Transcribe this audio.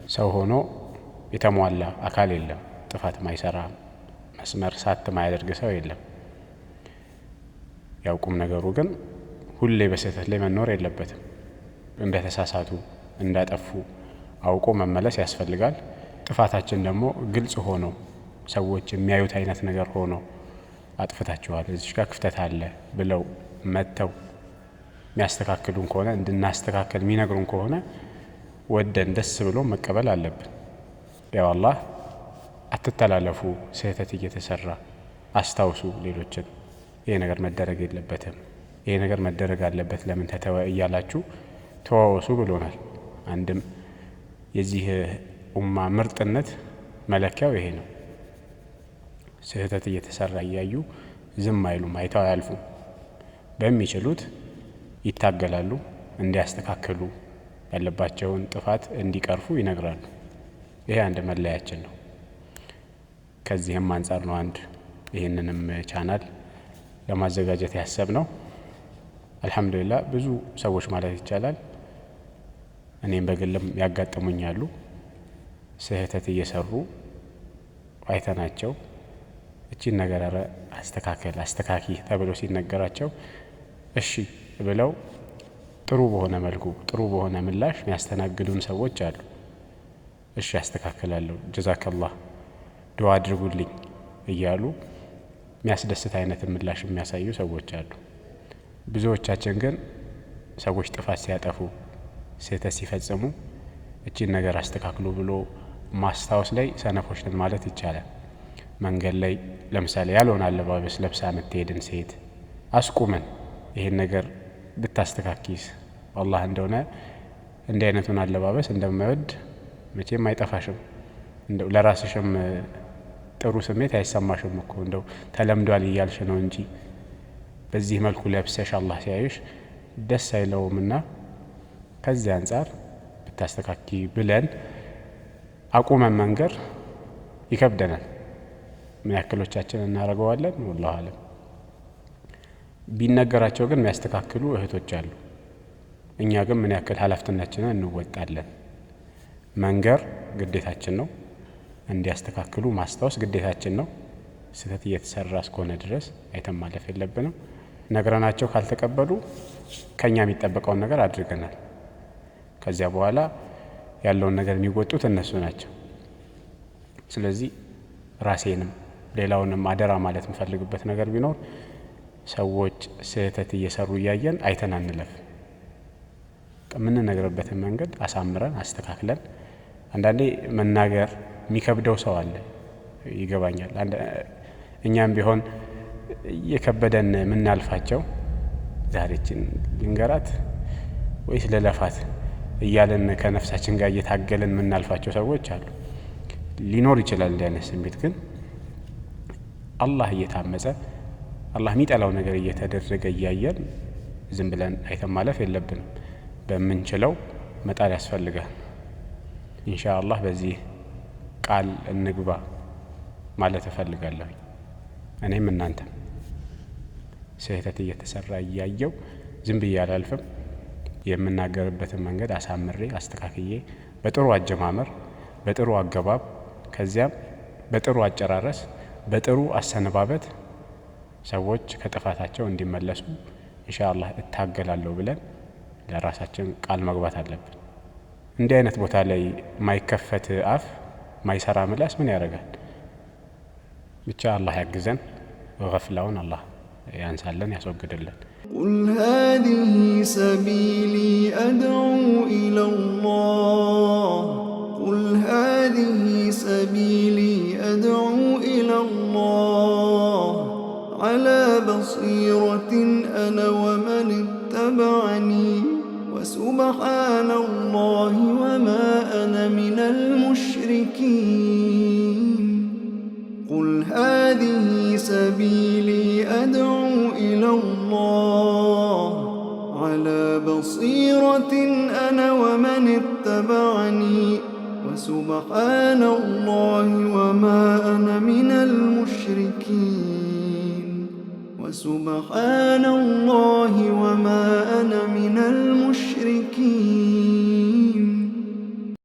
ሰው ሆኖ የተሟላ አካል የለም። ጥፋት ማይሰራ፣ መስመር ሳት ማያደርግ ሰው የለም። ያው ቁም ነገሩ ግን ሁሌ በስህተት ላይ መኖር የለበትም። እንደ ተሳሳቱ፣ እንዳጠፉ አውቆ መመለስ ያስፈልጋል። ጥፋታችን ደግሞ ግልጽ ሆኖ፣ ሰዎች የሚያዩት አይነት ነገር ሆኖ፣ አጥፍታችኋል፣ እዚች ጋር ክፍተት አለ ብለው መጥተው የሚያስተካክሉን ከሆነ፣ እንድናስተካከል የሚነግሩን ከሆነ፣ ወደን ደስ ብሎ መቀበል አለብን። ያው አላህ አትተላለፉ፣ ስህተት እየተሰራ አስታውሱ ሌሎችን፣ ይሄ ነገር መደረግ የለበትም፣ ይሄ ነገር መደረግ አለበት፣ ለምን ተተወ እያላችሁ ተዋወሱ ብሎናል። አንድም የዚህ ኡማ ምርጥነት መለኪያው ይሄ ነው። ስህተት እየተሰራ እያዩ ዝም አይሉም፣ አይተው አያልፉም። በሚችሉት ይታገላሉ፣ እንዲያስተካክሉ፣ ያለባቸውን ጥፋት እንዲቀርፉ ይነግራሉ። ይሄ አንድ መለያችን ነው። ከዚህም አንጻር ነው አንድ ይህንንም ቻናል ለማዘጋጀት ያሰብነው። አልሐምዱሊላህ፣ ብዙ ሰዎች ማለት ይቻላል፣ እኔም በግልም ያጋጠሙኛሉ፣ ስህተት እየሰሩ አይተናቸው እቺን ነገር ኧረ አስተካከል፣ አስተካኪ ተብሎ ሲነገራቸው እሺ ብለው ጥሩ በሆነ መልኩ፣ ጥሩ በሆነ ምላሽ የሚያስተናግዱን ሰዎች አሉ። እሺ አስተካክላለሁ፣ ጀዛከላህ፣ ዱዓ አድርጉልኝ እያሉ የሚያስደስት አይነት ምላሽ የሚያሳዩ ሰዎች አሉ። ብዙዎቻችን ግን ሰዎች ጥፋት ሲያጠፉ፣ ስህተት ሲፈጽሙ እቺን ነገር አስተካክሉ ብሎ ማስታወስ ላይ ሰነፎች ነን ማለት ይቻላል። መንገድ ላይ ለምሳሌ ያልሆነ አለባበስ ለብሳ የምትሄድን ሴት አስቁመን ይሄን ነገር ብታስተካኪስ፣ አላህ እንደሆነ እንዲህ አይነቱን አለባበስ እንደማይወድ መቼም አይጠፋሽም። እንደው ለራስሽም ጥሩ ስሜት አይሰማሽም እኮ፣ እንደው ተለምዷል እያልሽ ነው እንጂ በዚህ መልኩ ለብሰሽ አላህ ሲያዩሽ ደስ አይለውምና ከዚህ አንጻር ብታስተካኪ ብለን አቁመን መንገር ይከብደናል። ምን ያክሎቻችን እናደርገዋለን? ወላሁ አለም። ቢነገራቸው ግን የሚያስተካክሉ እህቶች አሉ። እኛ ግን ምን ያክል ኃላፊነታችንን እንወጣለን? መንገር ግዴታችን ነው። እንዲያስተካክሉ ማስታወስ ግዴታችን ነው። ስህተት እየተሰራ እስከሆነ ድረስ አይተን ማለፍ የለብንም። ነግረናቸው ካልተቀበሉ ከኛ የሚጠበቀውን ነገር አድርገናል። ከዚያ በኋላ ያለውን ነገር የሚወጡት እነሱ ናቸው። ስለዚህ ራሴንም ሌላውንም አደራ ማለት የምፈልግበት ነገር ቢኖር ሰዎች ስህተት እየሰሩ እያየን አይተን አንለፍ። የምንነግርበትን መንገድ አሳምረን፣ አስተካክለን። አንዳንዴ መናገር የሚከብደው ሰው አለ፣ ይገባኛል። እኛም ቢሆን እየከበደን የምናልፋቸው፣ ዛሬችን ልንገራት ወይስ ልለፋት እያለን ከነፍሳችን ጋር እየታገልን የምናልፋቸው ሰዎች አሉ። ሊኖር ይችላል እንዲህ አይነት ስሜት። ግን አላህ እየታመጸ፣ አላህ የሚጠላው ነገር እየተደረገ እያየን ዝም ብለን አይተን ማለፍ የለብንም። በምንችለው መጣር ያስፈልጋል። ኢንሻ አላህ በዚህ ቃል እንግባ ማለት እፈልጋለሁ። እኔም እናንተም ስህተት እየተሰራ እያየው ዝም ብዬ አላልፍም። የምናገርበትን መንገድ አሳምሬ፣ አስተካክዬ፣ በጥሩ አጀማመር፣ በጥሩ አገባብ፣ ከዚያም በጥሩ አጨራረስ፣ በጥሩ አሰነባበት ሰዎች ከጥፋታቸው እንዲመለሱ ኢንሻ አላህ እታገላለሁ ብለን ለራሳችን ቃል መግባት አለብን። እንዲህ አይነት ቦታ ላይ ማይከፈት አፍ፣ ማይሰራ ምላስ ምን ያደርጋል? ብቻ አላህ ያግዘን፣ ገፍላውን አላህ ያንሳለን፣ ያስወግድልን። قل هذه سبيلي أدعو إلى الله، قل هذه سبيلي أدعو إلى الله، على بصيرة أنا ومن اتبعني، وسبحان الله وما أنا من المشركين. قل هذه سبيلي أدعو إلى الله، على بصيرة أنا ومن اتبعني، وسبحان الله وما أنا من المشركين، وسبحان الله وما أنا من المشركين.